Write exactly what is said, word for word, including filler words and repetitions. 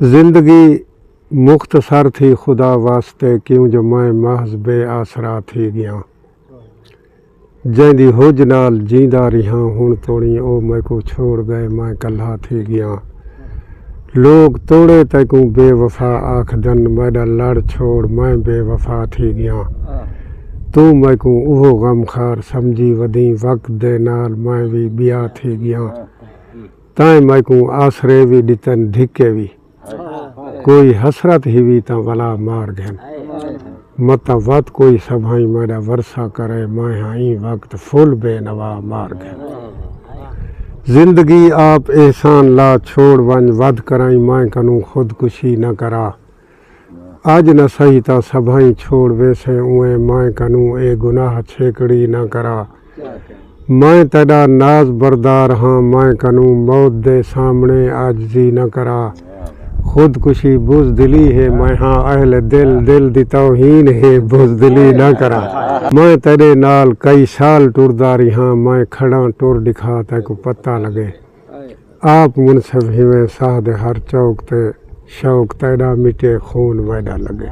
زندگی مختصر تھی خدا واسطے، کیوں جو میں محض بے آسرا تھی ڳیاں۔ جیندی ہج نال جیندا ریہاں، ہݨ توڑیں او میکوں چھوڑ ڳئے، میں کلہا تھی ڳیاں۔ لوک توڑے تیکوں بے وفا آکھدن، میݙا لڑ چھوڑ میں بے وفا تھی ڳیاں۔ توں میکوں اوہو غمخوار سمجھی ودیں، وقت دے نال میں وی ٻیا تھی ڳیاں۔ تیں میکوں آسرے وی ݙتن، دھکے وی۔ کوئی حسرت ہیوی تاں ولا مار گھن۔ متاں وت کوئی سبھائیں میݙا ورثہ کرے، میں ہاں ایں وقت فل بے نوا مار گھن۔ زندگی آپ احسان لا چھوڑ ونڄ، ودھ کرائیں میں کنوں خودکشی نہ کرا۔ اڄ نہ سہی تاں سبھائیں چھوڑ ویسیں، اونویں میں کنوں اے گناہ چھیکڑی نہ کرا۔ میں تیݙا ناز بردار ہاں، میں کنوں موت دے سامݨے عاجزی نہ کرا۔ خودکشی بزدلی ہے، میں ہاں اہل دل، دل دی توہین ہے، بزدلی نہ کرا۔ میں تیݙے نال کئی سال ٹردا ریہاں، میں کھڑاں ٹر ݙکھا تیکوں پتہ لڳے۔ آپ منصف ہیویں ساہ دے ہر چوک تے، شوق تیݙا مٹے خون میݙا لڳے۔